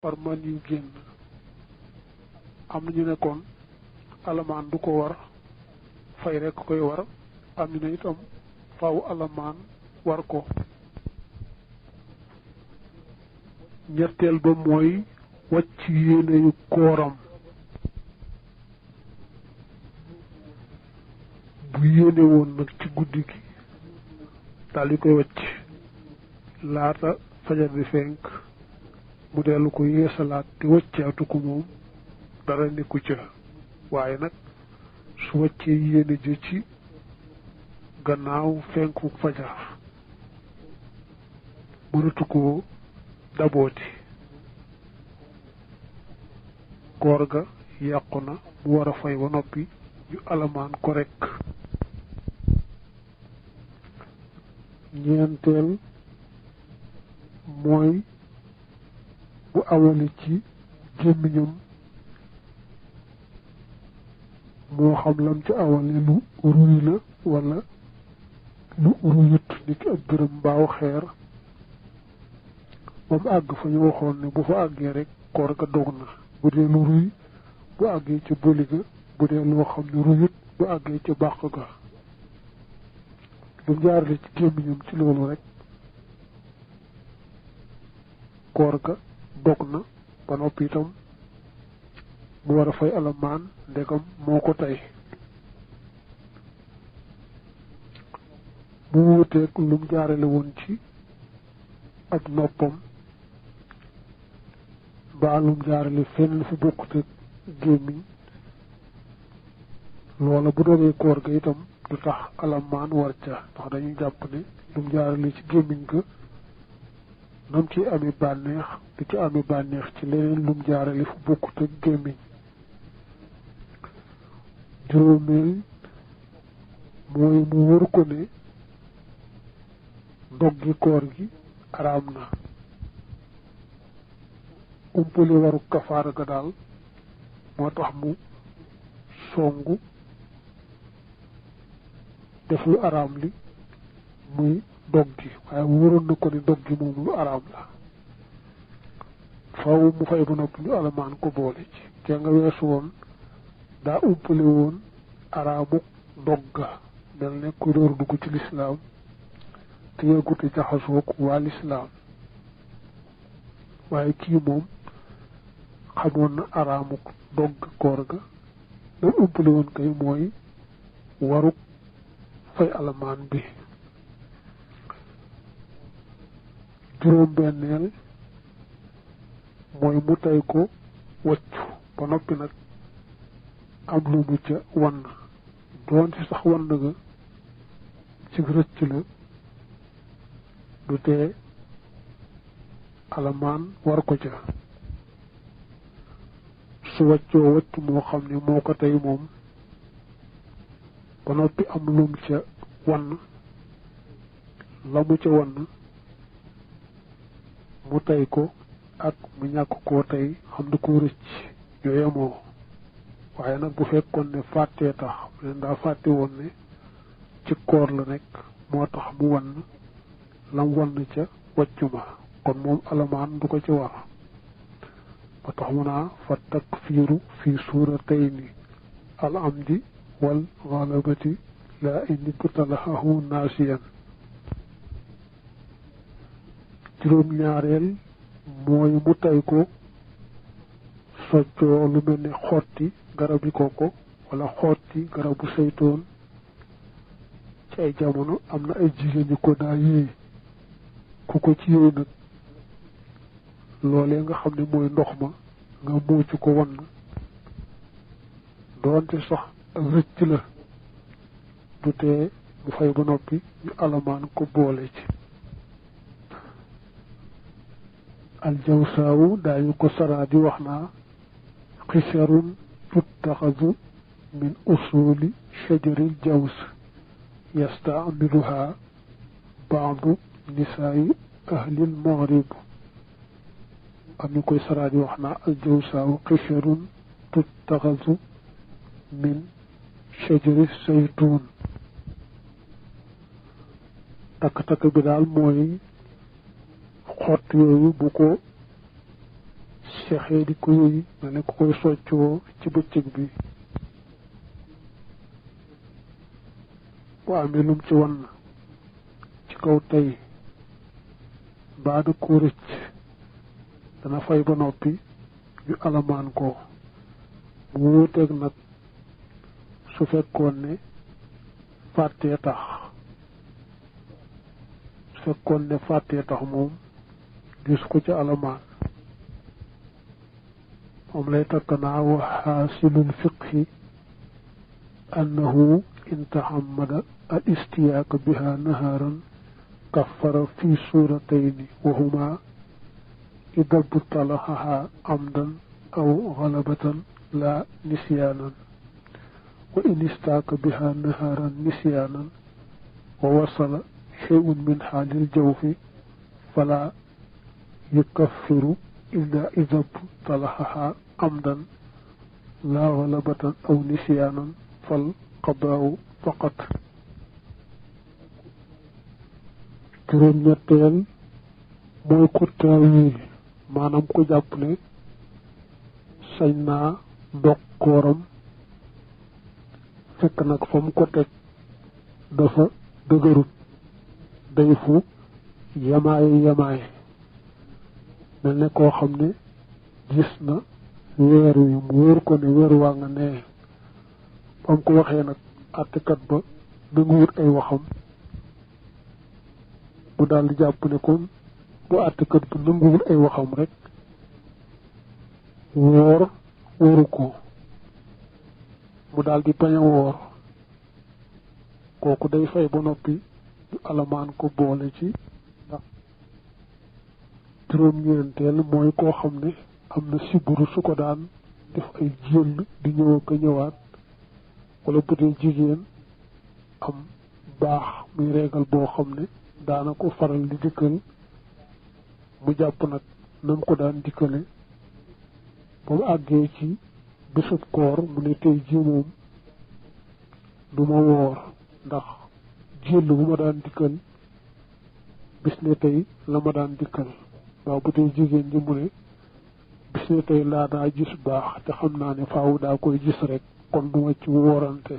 par man yu génn am na ñu ne kon alamaan du ko war fay rekk koy war am ñu ne itam faaw alamaan war ko. ñetteel ba mooy wàcc yéene yu kooram bu yéene woon nag ci guddi gi daal di koy wàcc laata fajar di fenk mu dellu ko yeesalaat te wàccaatu ko moom dara nekku ca waaye nag su wàccee yéene ji ci gannaaw fenku fajar mënatu ko dabooti koor ga yàqu na mu war a fay ba noppi ñu alamaan ko rekk. ñeenteel mooy bu awale ci gémmiñam moo xam lam ci awale lu ruy la walla lu ruyut ni ki ab gërëm mbaaw xeer ba mu àgg fa ñu waxoon ne bu fa àggee rek koor ga dog na bu dee lu ruy bu àggee ci boli ga bu dee loo xam ne ruyut bu àggee ci bàq ga lu jaarale ci gémmiñam ci loolu rek koor ga dog na ba noppi itam mu war a fay alamaan ndegam moo ko tey. mu wuteeg lu mu jaarale woon ci ab noppam mbaa lu mu jaarale fenn fu bokkut ak gémmiñ loola bu dogee koor ga itam du tax alamaan war ca ndax dañuy jàpp ne lu mu jaarale ci gémmiñ ga nam ci amee bànneex du ci amee bànneex ci leneen lu mu jaarale fu bokkut ak gémmiñ. juróomeel mooy mu wër ko ne doggi koor gi araam na umpale waru kafaara ga daal moo tax mu songu def lu araam li muy doggi waaye wóoroon na ko ne doggi moom lu araam la faw mu fay ba noppi ñu alamaan ko boole ci te nga weesu woon daa umpale woon araamuk dogga mel ne ku door dugg ci lislaam te yëgute jaxasoog waa lislaam waaye kii moom xamoon na araamuk dogg koor ga la umpale woon kay mooy waruk fay alamaan bi. juróom-benneel mooy mu tey ko waccu ba noppi nag am lu mu ca wann doon ci sax wann ga ci rëcc la du tee alamaan war ko ca. su waccoo wacc moo xam ne moo ko tey moom ba noppi am lu mu ca wann la mu ca wann mu tey ko ak mu ñàkk koo tey xam ne ko rëcc ñoo yemoo waaye nag bu fekkoon ne fàttee tax leen daa fàtte woon ne ci koor la nekk moo tax mu wann lam wann ca wàccu ma kon moom alamaan du ko ci war ba tax mu naa fa takfiiru fi suuratayni al amdi wal ghalabati laa inni tutalahahu naasiyan. juróom-ñaareel mooy mu tey ko soccoo lu mel ne xotti garabi koko wala xotti garabu saytoon ci ay jamono am na ay jigéen ñu ko daa yéey ku ko ci yéey nag loolee nga xam ne mooy ndox ma nga muucu ko wann doonte sax ak rëcc la du tee mu fay ba noppi ñu alamaan ko boole ci. aljawsaawu daañu ko saraa di wax naa xisarun tuttaxazu min usuli shajaril jaws yastaamiluha baadu nisaayi ahlil maghrib am ñu koy saraa di wax naa aljawsaawu xisarun tuttaxazu min shajari saytuun. takk-takk bi daal mooy xott yooyu bu ko sexee di ko yëy mel ne ku koy soccoo ci bëccëg bi bu amee lum ci wan ci kaw tey baada ko rëcc dana fay ba noppi ñu alamaan ko mu wuuteeg nag su fekkoon ne fàttee tax su fekkoon ne fàttee tax moom gis ko ci alamaan moom lay takkanaa wa xaasilul fiqhi annahu in taxammada al istiyaaka biha nahaaran kaffara fi suuratayni wa huma ida btalaxaha amdan aw xalabatan la nisyaanan wa in istaaka biha nahaaran nisyaanan wa wasala shay'un min xaalil jawfi fala yukaffiru illa ida btalaxaha amdan la xalabatan aw nisyaanan fal qadaawu faqat juróom-ñetteel mooy ku taawil maanaam ku jàpp ne sañ naa dog kooram fekk nag fa mu ko teg dafa dëgërut day fu yamaaye mel ne koo xam ne gis na weer wi mu wóor ko ne weer waa nga nee ba mu ko waxee nag àttekat ba nanguwut ay waxam bu daal di jàpp ne kon bu àttekat bu nanguwul ay waxam rek woor wóoru ko mu daal di bañ a woor kooku day fay ba noppi ñu alamaan ko boole ci ndax juróom-ñeenteel mooy koo xam ne am na siburu su ko daan def ay jël di ñëw ak ñëwaat wala bu dee jigéen am baax muy régal boo xam ne daana ko faral di dikkal mu jàpp nag nam ko daan dikkale ba mu àggee ci bésub koor mu ne tey jii moom du ma woor ndax jël bu ma daan dikkal bis ne tey la ma daan dikkal waaw bu dee jigéen ji mu ne bis ne tey laa daa gis baax te xam naa ne faaw daa koy gis rek kon duma ci woorante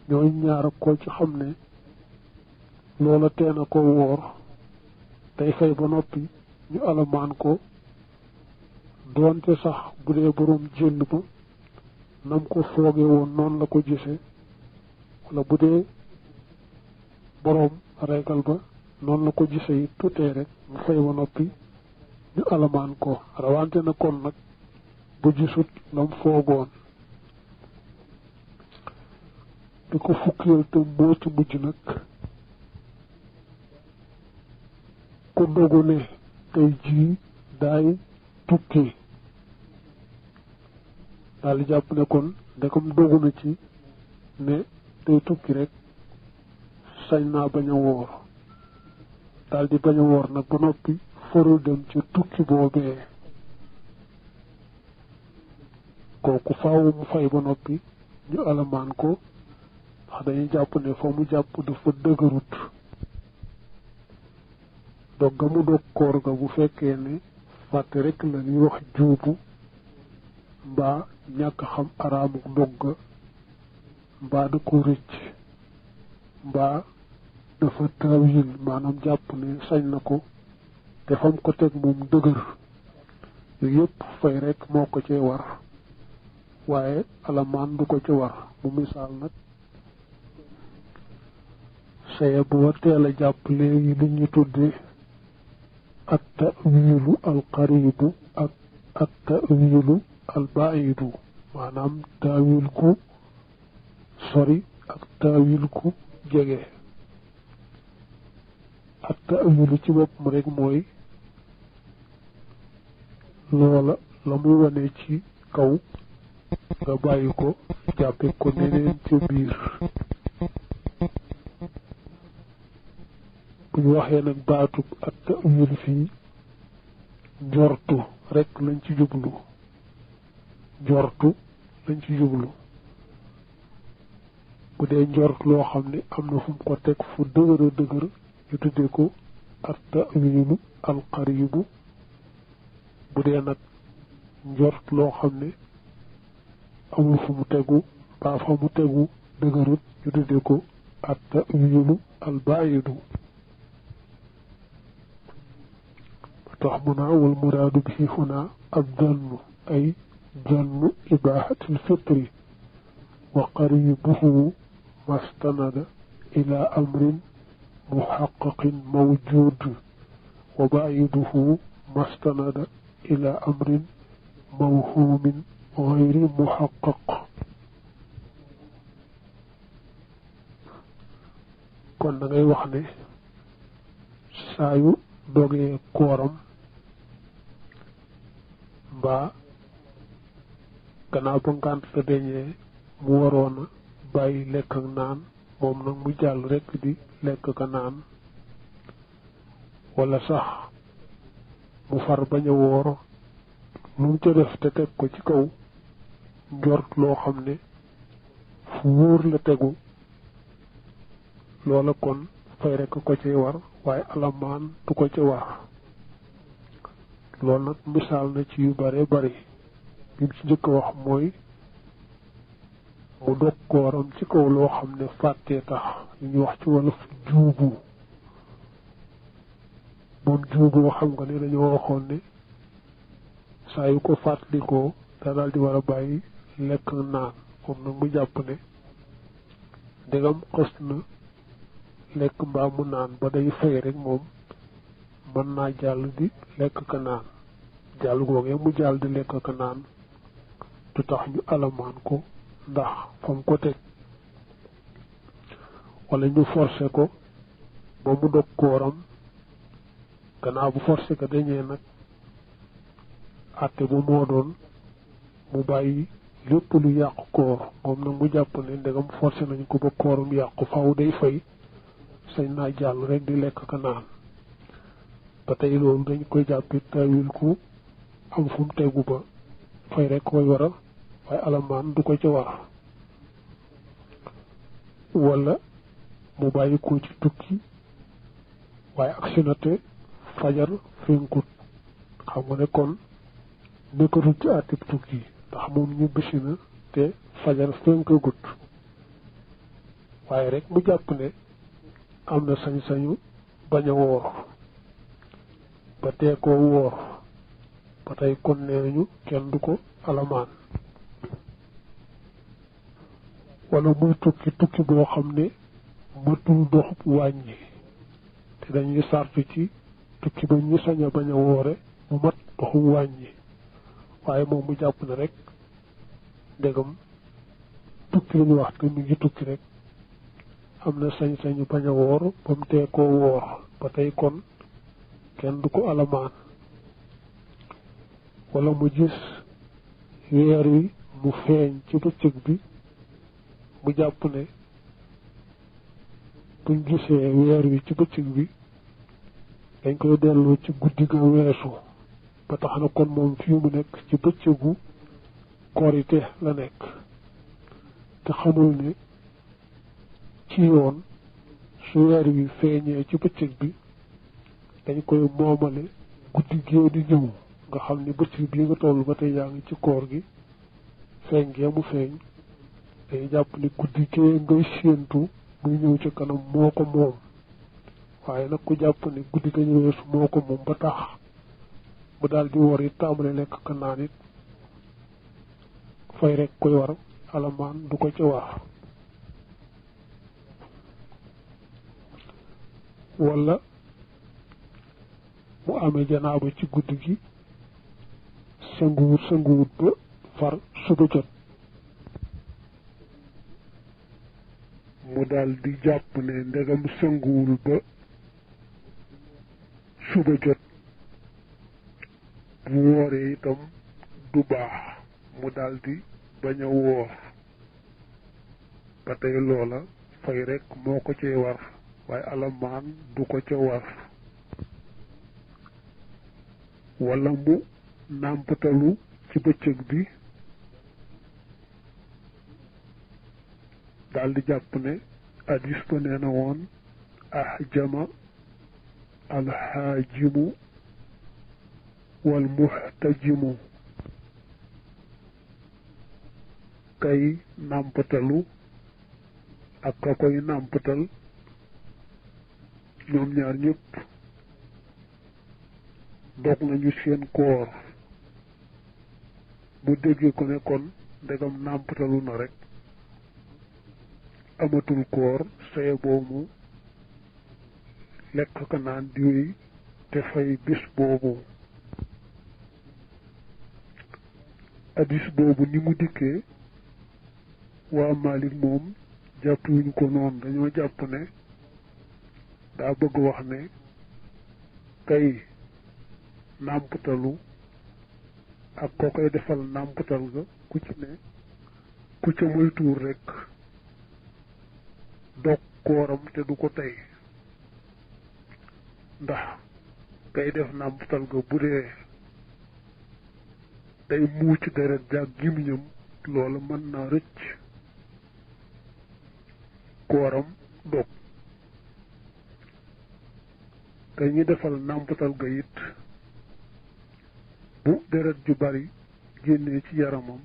ñooy ñaar ko ci xam ne loola teena ko woor tey fay ba noppi ñu alamaan ko doonte sax bu dee boroom jënd ba nam ko fooge woon noonu la ko gise wala bu dee boroom regal ba noonu la ko gise yi tutee rek mu fay ba noppi ñu alamaan ko rawante na kon nag bu gisut lam foogoon di ko fukkeel te moo ci mujj nag ku dogu ne tey jii daay tukki daal di jàpp ne kon ndekam dogu na ci ne tey tukki rek sañ naa bañ a woor daal di bañ a woor nag ba noppi farul dem ci tukki boobee kooku faaw mu fay ba noppi ñu alamaan ko ndax dañuy jàpp ne fa mu jàpp dafa dëgërut dog ga mu dog koor ga bu fekkee ne fàtte rek la ñuy wax juubu mbaa ñàkk xam araamu dog ga mbaa da ko rëcc mbaa dafa taawil maanaam jàpp ne sañ na ko te fam ko teg moom dëgër yooyu yëpp fay rek moo ko cee war waaye alamaan du ko ci war mu misaal nag saye bu wa teel a jàpp léegi li ñu tudde at tawilu al qaribu ak at tawilu al baidu maanaam taawil ku sori ak taawil ku jege at tawilu ci boppam rek mooy loola la muy wane ci kaw nga bàyyi ko jàppe ko neneen ca biir bu ñu waxee nag baatub ak ta'wil fii njortu rek lañ ci jublu bu dee njort loo xam ne am na fu mu ko teg fu dëgër a dëgër ñu tuddee ko ak ta'wilu al qaribu bu dee nag njort loo xam ne amul fu mu tegu ba fa mu tegu dëgërut ñu tudde ko at ta'wilu al baidu tax mu naa wal muraadu bihi huna ad dannu ay dannu ibaahatil fitri wa qaribuhu mastanada ila amrin muhaqqaqin mawjud wa baiduhu mastanada ila amrin mawhumin gayri muhaqqaq kon da ngay wax ne saa yu dogee kooram mbaa gannaaw ba ngànt la deñee mu waroon a bàyyi lekk ak naan moom nag mu jàll rekk di lekk ka naan walla sax mu far bañ a woor lu mu ca def te teg ko ci kaw njort loo xam ne fu wóor la tegu loola kon fay rekk ko ci war waaye alamaan du ko ci war loolu nag misaal na ci yu bare bari bi mu ci njëkk a wax mooy mu dog kooram ci kaw loo xam ne fàttee tax li ñuy wax ci wolof juubu moom juubu xam nga ne dañoo waxoon ne saa yu ko fàttalikoo da daal di war a bàyyi lekk naan moom nag mu jàpp ne ndegam xës na lekk mbaa mu naan ba day fay rek moom mën naa jàll di lekk ka naan jàll googee mu jàll di lekk ka naan du tax ñu alamaan ko ndax fa mu ko teg wala ñu forcé ko ba mu dog kooram gannaaw bu forcé ko dañee nag àtte bu moo doon mu bàyyi lépp lu yàqu koor moom nag mu jàpp ne ndegam forcé nañ ko ba kooram yàqu faw day fay sañ naa jàll rek di lekk ka naan ba tey loolu dañ koy jàppi tawil ku am fu mu tegu ba fay rek koy waral waaye alamaan du ko ci war wala mu bàyyi ko ci tukki waaye agsi na te fajar fenkut xam nga ne kon nekkatul ci àttib tukki ndax moom ñu bisi na te fajar fenkagut waaye rek mu jàpp ne am na sañ-sañu bañ a woor ba tee koo woor ba tey kon nee nañu kenn du ko alamaan wala muy tukki boo xam ne matul doxub wàññi te dañuy sartu ci tukki ba ñu sañ a bañ a woore mu mat doxub wàññi waaye moom mu jàpp ne rek ndegam tukki lañu wax te mu ngi tukki rek am na sañ-sañu bañ a woor ba mu tee koo woor ba tey kon kenn du ko alamaan wala mu gis weer wi mu feeñ ci bëccëg bi mu jàpp ne buñ gisee weer wi ci bëccëg bi dañ koy delloo ci guddi ga weesu ba tax na kon moom fii mu nekk ci bëccëgu korite la nekk te xamul ne ci yoon su weer wi feeñee ci bëccëg bi dañ koy moomale guddi gee di ñëw nga xam ne bëccëg bii nga toll ba tey yaa ngi ci koor gi feeñ gee mu feeñ day jàpp ne guddi gee ngay séentu muy ñëw ci kanam moo ko moom waaye nag ku jàpp ne guddi ga ñu weesu moo ko moom ba tax mu daal di wor it tàmbale lekk ka naan it fay rek koy war alamaan du ko ci war wala mu amee janaaba ci guddi gi sanguwut ba far suba jot mu daal di jàpp ne ndegam sanguwul ba suba jot bu wooree itam du baax mu daal di bañ a woor ba tey loola fay rek moo ko cee war waaye alamaan du ko ca war wala mu nàmpatalu ci bëccëg bi daal di jàpp ne addis ba nee na woon ahjama alxaajimu wal muhtajimu kay nàmpatalu ak ka koy nàmpatal ñoom ñaar ñëpp dog nañu seen koor bu déggee ko ne kon ndegam nàmpatalu na rek amatul koor saye boobu lekk ka naan di wéy te fay bis boobu addis boobu ni mu dikkee waa Malik moom jàppuwuñ ko noonu dañoo jàpp ne daa bëgg wax ne kay nàmpatalu ak koo koy defal nàmpatal ga ku ci ne ku ca muy tuur rek dog kooram te du ko tey ndax kay def nàmpatal ga bu dee day muuc deret jàg gimiñam loola mën naa rëcc kooram dog kay ñi defal nàmpatal ga it bu deret ju bari génnee ci yaramam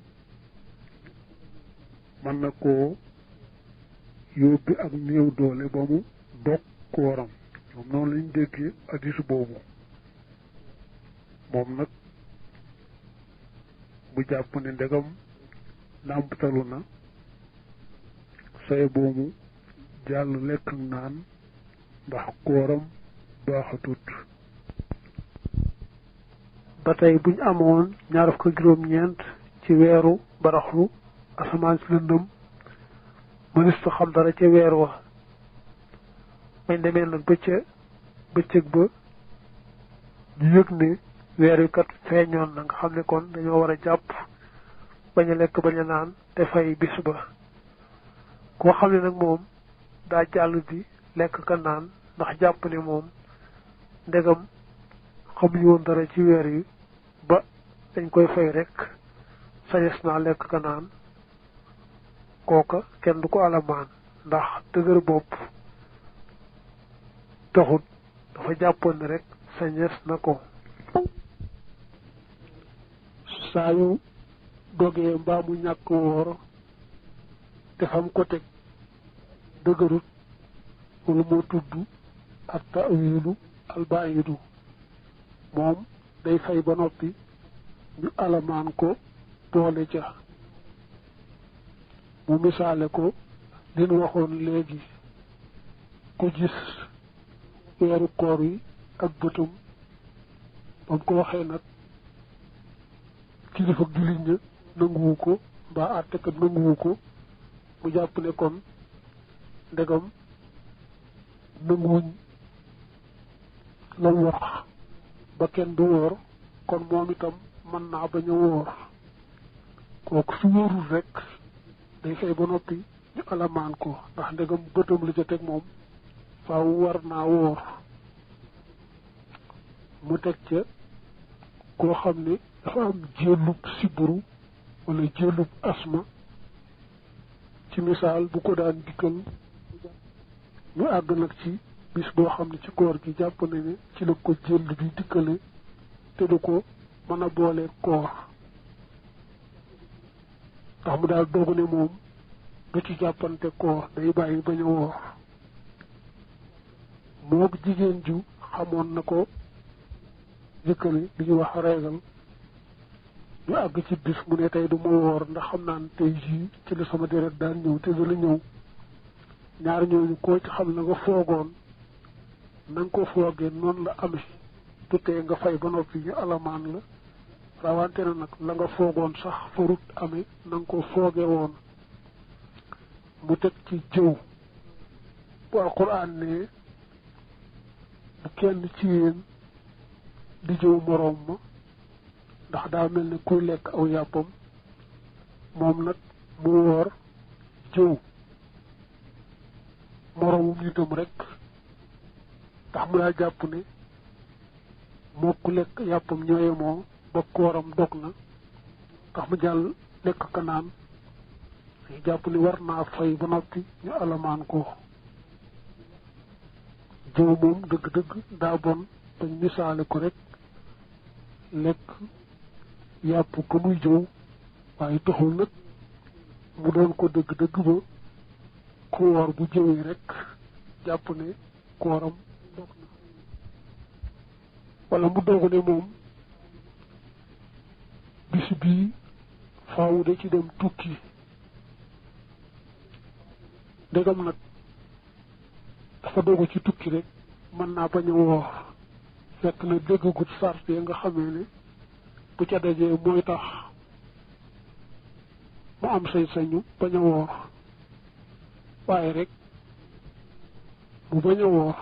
mën na koo yóbbi ak néew doole ba mu dog kooram moom noonu lañ déggee hadiis boobu moom nag mu jàpp ne ndegam nàmpatalu na say boobu jàll lekk ak naan ndax kooram baaxatut ba tey buñ amoon ñaar fukk ak juróom-ñeent ci weeru baraxlu asamaan si lëndëm mënistu xam dara ca weer wa bañ demee nag ba ca bëccëg ba ñu yëg ne weer wi kat feeñoon na nga xam ne kon dañoo war a jàpp bañ a lekk bañ a naan te fay bis ba koo xam ne nag moom daa jàll di lekk ka naan ndax jàpp ne moom ndegam xamuñu woon dara ci weer yi ba dañ koy fay rek sañes naa lekk ka naan kooka kenn du ko alamaan ndax dëgër bopp taxut dafa jàppoon ne rek sañes na ko saa yu dogee mbaa mu ñàkk woor te fam ko teg dëgërut wala moo tudd ak ta'wilu albayidu moom day fay ba noppi ñu alamaan ko boole ca mu misaale ko li nu waxoon léegi ku gis weeru koor yi ak bëtum ba mu ko waxee nag kilifa jullit ña nanguwu ko mbaa àttekat nanguwu ko mu jàpp ne kon ndegam nanguwuñ lam wax ba kenn du wóor kon moom itam mën naa bañ a wóor kooku su wóorul rek day fay ba noppi ñu alamaan ko ndax ndegam bëtam la ca teg moom faaw war naa wóor mu teg ca koo xam ne dafa am jëllub siburu wala jëllub asma ci misaal bu ko daan dikkal ñu àgg nag ci bis boo xam ne ci koor gi jàpp na ne ci la ko jëll bi dikkale te du ko mën a boole koor ndax mu daal doogu ne moom du ci jàppante koor day bàyyi bañ a woor moog jigéen ju xamoon na ko dikkale li ñu wax reegal ñu àgg ci bis mu ne tey du ma woor ndax xam naa ne tey jii ci la sama deret daan ñëw te du la ñëw ñaar ñooñu koo ci xam na nga foogoon na nga ko foogee noonu la amee tutee nga fay ba noppi ñu alamaan la rawante na nag la nga foogoon sax farut amee na nga ko fooge woon mu teg ci jëw bu alquran ne bu kenn ci yéen di jëw moroom ma ndax daa mel ne kuy lekk aw yàppam moom nag mu woor jëw moroomum nitam rek ndax mu daa jàpp ne moo ku lekk yàppam ñooye moo ba kooram dog na ndax mu jàll lekk ka naan ñu jàpp ne war naa fay ba noppi ñu alamaan ko jëw moom dëgg-dëgg daa bon dañ misaale ko rek lekk yàpp ko muy jëw waaye taxul nag mu doon ko dëgg-dëgg ba ku woor bu jëwee rek jàpp ne kooram dog na wala mu dogu ne moom bis bii faaw da ci dem tukki ndegam nag dafa dogu ci tukki rek mën naa bañ a woor fekk na déggagut sart ya nga xamee ne bu ca dajee mooy tax mu am sañ-sañu bañ a woor waaye rek mu bañ a woor